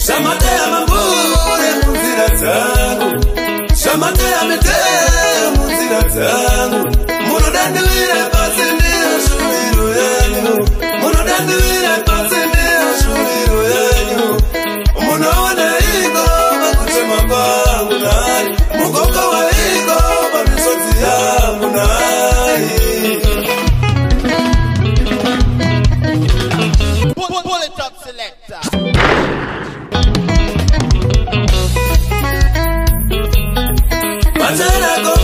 Shamateya mambure munzira dzangu, shamateya miteyo munzira dzangu. Munodandiwire pasi ndiyo shuviro yenyu, munodandiwire pasi ndiyo shuviro yenyu. Munoona iko pakuchema kwangu nai, mugogo waiko pamisodzi yangu nai. Pull it up, selector. Machera.